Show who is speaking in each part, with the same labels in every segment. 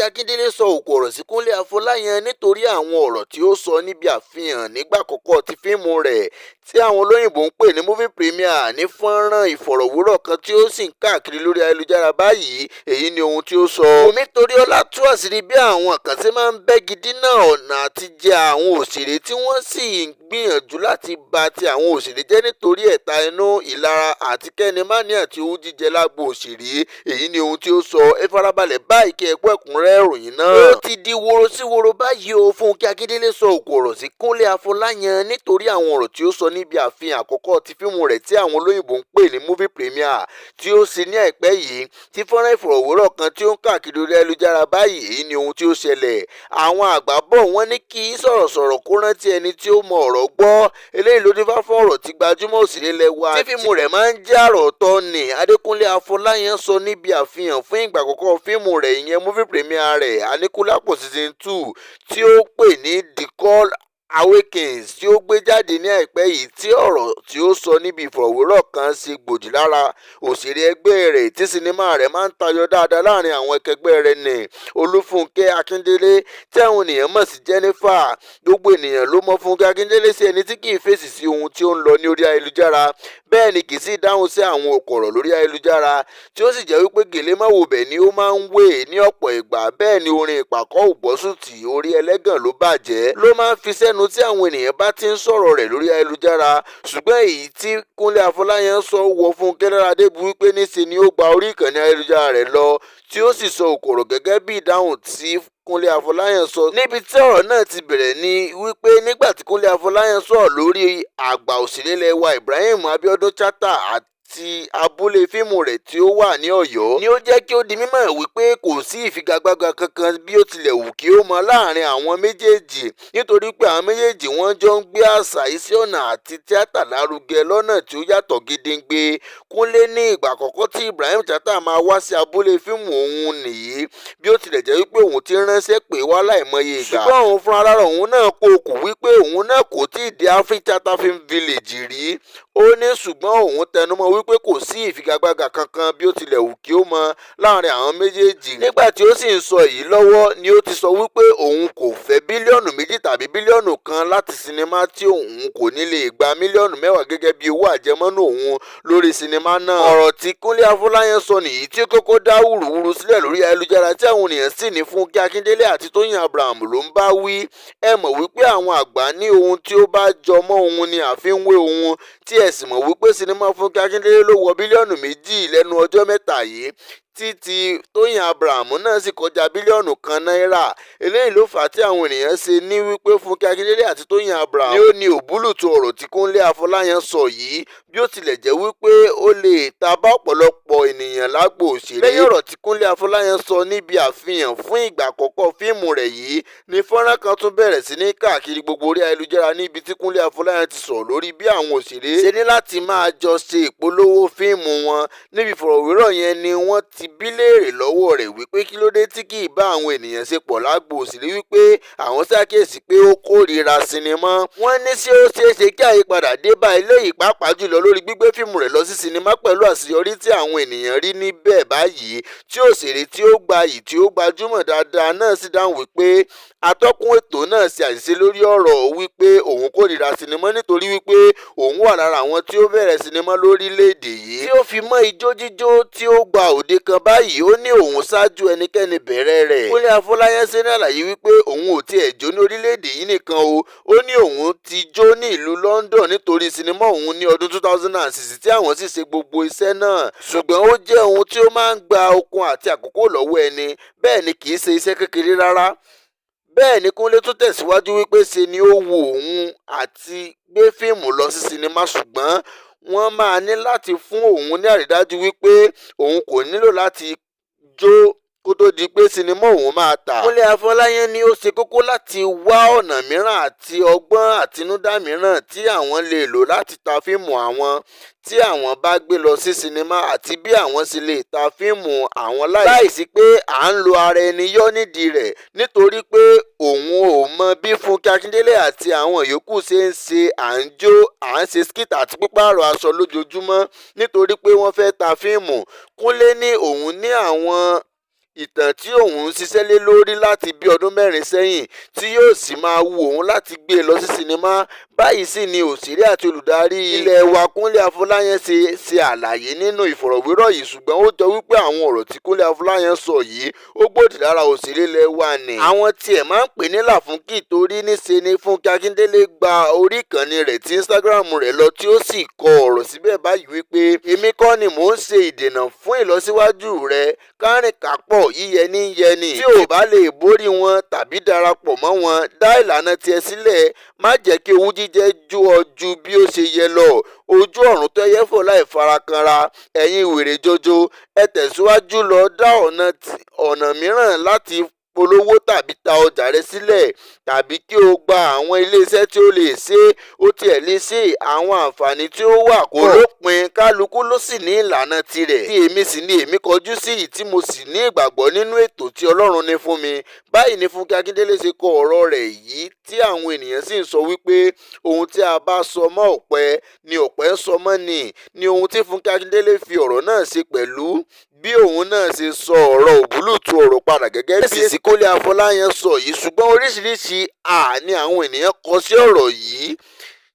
Speaker 1: Fúnkẹ́ Akíndélé sọ òkò ọ̀rọ̀ sí Kúnlé Afọláyan nítorí àwọn ọ̀rọ̀ tí ó sọ níbi àfihàn nígbà àkọ́kọ́ ti fíìmù rẹ̀ tí àwọn olóyìnbó ń pè ní movie premiere. Ní fọ́nrán ìfọ̀rọ̀wérọ̀ kan tí ó sì ń káàkiri lórí ayélujára báyìí, èyí ni ohun tí ó sọ. Wùmí Toríọlá tú àṣírí bí àwọn kan ṣe máa ń bẹ́gi dínà ọ̀nà àtijẹ àwọn òṣèré, tí wọ́n sì ń gbìyànjú láti ba ti àwọn òṣèré jẹ́ nítorí ẹ̀ta inú, ìlara àti kẹ́ni-má-ní àti owú jíjẹ lágbo òṣèré. Èyí ni ohun tí ó sọ. Ẹ farabalẹ̀ báyìí kí ẹ gbọ́ ẹ̀kúnrẹ́rẹ́ ìròyìn náà. Ó ti di woro sí woro báyìí o. Fúnkẹ́ Akíndélé sọ òkò ọ̀rọ̀ sí Kúnlé Afọláyan nítorí àwọn ọ̀rọ̀ tí ó sọ níbi àfihàn àkọ́kọ́ ti fíìmù rẹ̀ tí àwọn olóyìnbó ń pè ní movie premiere tí ó ṣe ní àìpẹ́ yìí. Tí fọ́nrán ìfọ̀rọ̀wérọ̀ kan tí ó ń káàkiri orí ayélujára báyìí, èyí ni ohun tí ó ṣẹlẹ̀. Àwọn àgbà bọ̀, wọ́n ní kí sọ̀rọ̀sọ̀rọ̀ kó rántí ẹni tí ó mọ ọ̀rọ̀ gbọ́. Eléyìí ló dífá fún ọ̀rọ̀ tí gbajúmọ̀ òṣèré lẹ́wà tí fíìmù rẹ̀ máa ń jẹ́ àrà ọ̀tọ̀ ní Adékúnlé Afọláyan sọ níbi àfihàn fún ìgbà àkọ́kọ́ fíìmù rẹ̀, ìyẹn movie premiere rẹ̀, Aníkúlápó season 2, tí ó pè ní The Call Awakens, tí ó gbé jáde ní àìpẹ́ yìí, tí ọ̀rọ̀ tí ó sọ níbi ìfọ̀rọ̀wérọ̀ kan ṣe gbòdì lára òṣèré ẹgbẹ́ rẹ̀ tí sinimá rẹ̀ máa ń tayọ dáadáa láàrin àwọn akẹgbẹ́ rẹ̀ ní Olúfúnkẹ́ Akíndélé, tí àwọn ènìyàn mọ̀ sí Jennifer. Gbogbo ènìyàn ló mọ̀ Fúnkẹ́ Akíndélé sí ẹni tí kì í fèsì sí ohun tí ó ń lọ ní orí ayélujára, bẹ́ẹ̀ ni kì í sì dáhùn sí àwọn òkọ̀rọ̀ lórí ayélujára, tí ó sì jẹ́ wípé gèlè máwòbẹ̀ ni ó máa ń wé ní ọ̀pọ̀ ìgbà. Bẹ́ẹ̀ ni orin ìpàkọ́ ògbọ́sùtì orí ẹlẹ́gàn ló bàjẹ́ ló máa ń fi sẹ́nu tí àwọn ènìyàn bá ti ń sọ̀rọ̀ rẹ̀ lórí ayélujára. Ṣùgbọ́n èyí tí Kúnlé Afọláyan sọ wọ Fúnkẹ́ lára débi wípé níṣe ni ó gba orí ìkànnì ayélujára rẹ̀ lọ, tí ó sì sọ òkò gẹ́gẹ́ bí ìdáhùn tí Kúnlé Afọláyan sọ. Níbi tí ọ̀rọ̀ náà ti bẹ̀rẹ̀ ni wípé nígbà tí Kúnlé Afọláyan sọ̀rọ̀ lórí àgbà òṣèré ilẹ̀ wa Ibrahim Abiodun Chatta àti abúlé fíìmù rẹ̀ tí ó wà ní Ọ̀yọ́, ni ó jẹ́ kí ó di mímọ̀ wípé kò sí ìfigagbága kankan bí ó tilẹ̀ wù kí ó mọ láàrin àwọn méjèèjì, nítorí pé àwọn méjèèjì wọ́n jọ ń gbé àṣà, iṣẹ́ ọnà àti tíátà lárugẹ lọ́nà tí ó yàtọ̀ gedegbe. Kúnlé ní ìgbà àkọ́kọ́ tí Ibrahim Chatta máa wá sí abúlé fíìmù òun nìyí, bí ó tilẹ̀ jẹ́ wípé òun ti ránṣẹ́ pè wá láìmọye ìgbà, ṣùgbọ́n òun fúnra lára òun náà kó kù wípé òun náà kò tí ì dé Africhatta Film Village rí. Ó ní ṣùgbọ́n òun tẹnumọ́ wípé kò sí ìfigagbága kankan bí ó tilẹ̀ wù kí ó mọ láàrin àwọn méjèèjì. Nígbà tí ó sì ń sọ èyí lọ́wọ́ ni ó ti sọ wípé òun kò fẹ́ bílíọ̀nù 2 tàbí bílíọ̀nù 1 láti sinimá tí òun kò ní lè gba mílíọ̀nù 10 gẹ́gẹ́ bí owó àjẹmọ́nú òun lórí sinimá náà. Ọ̀rọ̀ tí Kúnlé Afọláyan sọ nìyí tí ó kọ́kọ́ dá wúruwúru sílẹ̀ lórí ayélujára, tí àwọn ènìyàn sì ní Fúnkẹ́ Akíndélé àti Tóyìn Abraham ló ń bá wí. Ẹ mọ̀ wípé àwọn àgbà ní ohun tí ó bá jọ mọ́ ohun ni àfi ń wé ohun, tí ẹ sì mọ̀ wípé sinimá Fúnkẹ́ Akíndélé ló wọ bílíọ̀nù 2 lẹ́nu ọjọ́ mẹ́ta yìí, tí Tóyìn Abraham náà sì kọjá bílíọ̀nù 1 náírà. Eléyìí ló fà á tí àwọn ènìyàn ṣe ní wípé Fúnkẹ́ Akíndélé àti Tóyìn Abraham ni ó ní òbúlùtù ọ̀rọ̀ tí Kúnlé Afọláyan sọ yìí, bí ó tilẹ̀ jẹ́ wípé ó lè ta bá ọ̀pọ̀lọpọ̀ ènìyàn lágbo òṣèré. Lẹ́yìn ọ̀rọ̀ tí Kúnlé Afọláyan sọ níbi àfihàn fún ìgbà àkọ́kọ́ fíìmù rẹ̀ yìí ni fọ́nrán kan tún bẹ̀rẹ̀ sí ní káàkiri gbogbo orí ayélujára, níbi tí Kúnlé Afọláyan ti sọ̀rọ̀ lórí bí àwọn òṣèré ṣe ní láti máa jọ ṣe ìpolówó fíìmù wọn. Níbi ìfọ̀rọ̀wérọ̀ yẹn ni wọ́n ti bí léèrè lọ́wọ́ rẹ̀ wípé kí ló dé tí kì í bá àwọn ènìyàn ṣe pọ̀ lágbo òṣèré, wípé àwọn ṣàkíyèsí pé ó kórìíra sinimá. Wọ́n ní ṣé ó ṣeé ṣe kí àyípadà dé bá eléyìí, pàápàá jùlọ lórí gbígbé fíìmù rẹ̀ lọ sí sinimá pẹ̀lú àṣeyọrí tí àwọn ènìyàn rí níbẹ̀ báyìí, tí òṣèré tí ó gbayì tí ó gbajúmọ̀ dáadáa náà sì dáhùn wípé atọ́kùn ètò náà ṣe àṣìṣe lórí ọ̀rọ̀ wípé òun kórìíra sinimá, nítorí wípé òun wà lára àwọn tí ó bẹ̀rẹ̀ sinimá lórílẹ̀‐èdè yìí, tí ó fi mọ́ ijó jíjó tí ó gba òde kan báyìí. Ó ní òun ṣáájú ẹnikẹ́ni bẹ̀rẹ̀ rẹ̀. Kúnlé Afọláyan ṣe ní àlàyé wípé òun ò tiẹ̀ jó ní orílẹ̀‐èdè yìí nìkan o. Ó ní òun ti jó ní ìlú London nítorí sinimá òun ní ọdún 2006, tí àwọn sì ṣe gbogbo iṣẹ́ náà, ṣùgbọ́n ó jẹ́ ohun tí ó máa ń gba okun àti àkókò lọ́wọ́ ẹni, bẹ́ẹ̀ ni kì í ṣe iṣẹ́ kékeré rárá. Bẹ́ẹ̀ ni Kúnlé tún tẹ̀síwájú wípé ṣe ni ó wu òun àti gbé fíìmù lọ sí sinimá, ṣùgbọ́n wọ́n máa ní láti fún òun ní àrídájú wípé òun kò nílò láti jó kó tó di pé sinimá òun máa tà. Kúnlé Afọláyan ní ó ṣe kókó láti wá ọ̀nà mìíràn àti ọgbọ́n àtinúdá mìíràn tí àwọn lè lò láti ta fíìmù àwọn tí àwọn bá gbé lọ sí sinimá, àti bí àwọn ṣe lè ta fíìmù àwọn láìsí pé à ń lo ara ẹni yọ nídìí rẹ̀, nítorí pé òun ò mọ bí Fúnkẹ́ Akíndélé àti àwọn yòókù ṣe ń ṣe à ń jó, à ń ṣe skit àti pípààrọ̀ aṣọ lójoojúmọ́ nítorí pé wọ́n fẹ́ ta fíìmù. Kúnlé ní òun ní àwọn Ìtàn tí òun ń ṣiṣẹ́ lé lórí láti bí ọdún 4 sẹ́yìn, tí yóò sì máa wu òun láti gbé lọ sí sinimá. Báyìí sì ni òṣèré àti olùdarí ilé wa Kúnlé Afọláyan ṣe ṣe àlàyé nínú ìfọ̀rọ̀wérọ̀ yìí. Ṣùgbọ́n ó jọ wípé àwọn ọ̀rọ̀ tí Kúnlé Afọláyan sọ yìí ó gbòdì lára òṣèré ilé wa ni. Àwọn tiẹ̀ máa ń pè ní Làfúnkì, torí níṣe ni Fúnkẹ́ Akíndélé gba orí ìkànnì rẹ̀ ti Instagram rẹ̀ lọ, tí ó sì kọ ọ̀rọ̀ síbẹ̀ báyìí wípé, "Èmi kọ́ ni mò ń ṣe ìdènà fún ìlọsíwájú rẹ, kárìn kápọ̀ yíyẹ ní yẹni. Tí ò bá lè borí wọn tàbí darapọ̀ mọ́ wọn, dá ìlànà tiẹ̀ sílẹ̀. Má jẹ́ kí owú jíjẹ jó ọ ju bí ó ṣe yẹ lọ. Ojú ọ̀run tẹ́yẹ fò láì farakanra. Ẹ̀yin wèrè jọjọ, ẹ tẹ̀síwájú, lọ dá ọ̀nà mìíràn láti polówó tàbí ta ọjà rẹ sílẹ̀, tàbí kí o gba àwọn iléeṣẹ́ tí ó lè ṣe. Ó tiẹ̀ lè ṣe. Àwọn àǹfààní tí ó wà kò lópin, kálukú ló sì ní ìlànà tirẹ̀. Tí èmi sì ni èmi kọjú sí yìí, tí mo sì ní ìgbàgbọ́ nínú ètò tí Ọlọ́run ní fún mi." Báyìí ni Fúnkẹ́ Akíndélé ṣe kọ ọ̀rọ̀ rẹ̀ yìí, tí àwọn ènìyàn sì ń sọ wípé ohun tí a bá sọ mọ́ ọ̀pẹ ni ọ̀pẹ ń sọ mọ́ ni ni ohun tí Fúnkẹ́ Akíndélé fi ọ̀rọ̀ náà ṣe, pẹ̀lú bí òun náà ṣe sọ ọ̀rọ̀ òbúlùtù ọ̀rọ̀ padà gẹ́gẹ́ bí èsì Kúnlé Afọláyan sọ yìí. Ṣùgbọ́n oríṣiríṣi àní àwọn ènìyàn kọ sí ọ̀rọ̀ yìí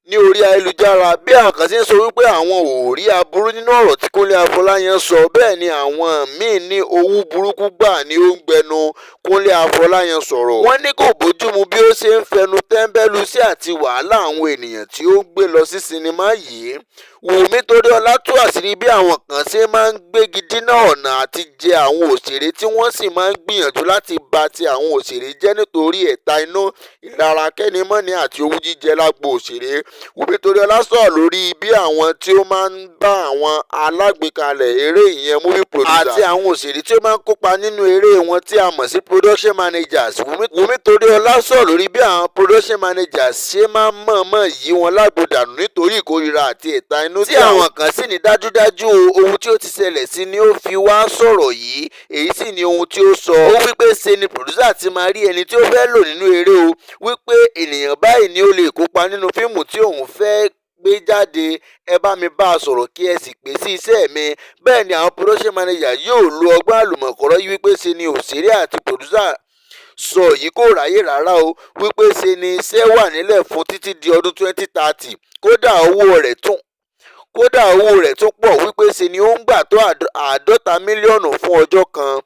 Speaker 1: ní orí ayélujára. Bí àwọn kan ṣe ń sọ wípé àwọn ò rí aburú nínú ọ̀rọ̀ tí Kúnlé Afọláyan sọ, bẹ́ẹ̀ ni àwọn míín ní owú burúkú gbà ní ó ń gbẹnu Kúnlé Afọláyan sọ̀rọ̀. Wọ́n ní kò bójúmu bí ó ṣe ń fẹnu tẹ́ńbẹ́lú sí àti wàhálà àwọn ènìyàn tí ó ń gbé lọ sí sinimá yìí. Wùmí Toríọlá tú àṣírí bí àwọn kan ṣe máa ń gbégi dínà ọ̀nà àti jẹ àwọn òṣèré, tí wọ́n sì máa ń gbìyànjú láti ba ti àwọn òṣèré jẹ́ nítorí ẹ̀ta inú, ìlara kẹ́nimọ́ni àti owú jíjẹ lágbo òṣèré. Wùmí Toríọlá sọ̀rọ̀ lórí bí àwọn tí ó máa ń bá àwọn alágbèékalẹ̀ eré, ìyẹn movie producer, àti àwọn òṣèré tí ó máa ń kópa nínú eré wọn tí a mọ̀ sí production managers. Wùmí Toríọlá sọ̀rọ̀ lórí bí àwọn production managers ṣe máa ń mọ̀ọ́mọ̀ yí wọn lágbo dànù nítorí ìkórìíra àti ẹ̀ta inú, tí àwọn kan sì ní dájúdájú ohun tí ó ti ṣẹlẹ̀ sí ni ó fi wá sọ̀rọ̀ yìí. Èyí sì ni ohun tí ó sọ. Ó wípé ṣe ni producer ti máa rí ẹni tí ó fẹ́ lò nínú eré o, wípé ènìyàn báyìí ni ó lè kópa nínú fíìmù tí òun fẹ́ gbé jáde, ẹ bá mi bá a sọ̀rọ̀ kí ẹ sì pè sí iṣẹ́ mi. Bẹ́ẹ̀ ni àwọn production manager yóò lo ọgbọ́n àlùmọ̀kọ́rọ́ yìí, wípé ṣe ni òṣèré àti producer sọ yìí kò ráyè rárá o, wípé ṣe ni iṣẹ́ wà nílẹ̀ fún títí di ọdún 2030, kódà owó rẹ̀ tún pọ̀, wípé ṣe ni ó ń gbà tó 50 mílíọ̀nù fún ọjọ́ kan.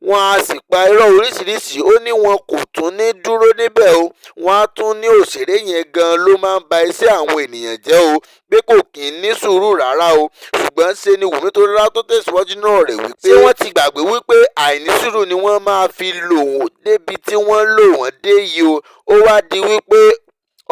Speaker 1: Wọ́n á sì pa irọ́ oríṣiríṣiì. Ó ní wọn kò tún ní dúró níbẹ̀ o, wọ́n á tún ní òṣèré yẹn gan-an ló máa ń ba iṣẹ́ àwọn ènìyàn jẹ́ o, pé kò kì í ní sùúrù rárá o. Ṣùgbọ́n ṣe ni Wùmí Toríọlá tó tẹ̀síwájú náà rẹ̀ wípé ṣé wọ́n ti gbàgbé wípé àìní sùúrù ni wọ́n máa fi lò débi tí wọ́n lò wọ́n dé yìí o? Ó wá di wípé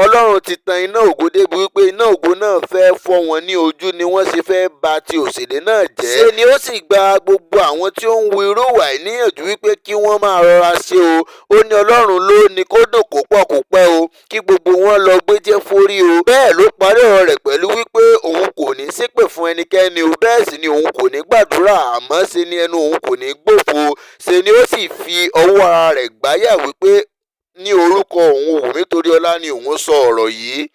Speaker 1: Ọlọ́run ti tan iná ògo débi wípé iná ògo náà fẹ́ fọ́ wọn ní ojú, ni wọ́n ṣe fẹ́ ba ti òṣèré náà jẹ́. Ṣe ni ó sì gba gbogbo àwọn tí ó ń hu irú ìwà yìí níyànjú wípé kí wọ́n máa rọra ṣe o. Ó ní Ọlọ́run ló ní kó dùn kó pọ̀ kó pẹ́ o, kí gbogbo wọn lọ gbéjẹ́ forí o. Bẹ́ẹ̀ ló parí ọ̀rọ̀ rẹ̀ pẹ̀lú wípé òun kò ní ṣépè fún ẹnikẹ́ni o, bẹ́ẹ̀ sì ni òun kò ní gbàdúrà, àmọ́ ṣe ni ẹnu òun kò ní gbòfo. Ṣe ni ó sì fi ọwọ́ ara rẹ̀ gbáyà wípé ní orúkọ òun, Wùmí Toríọlá, ni òun sọ ọ̀rọ̀ yìí.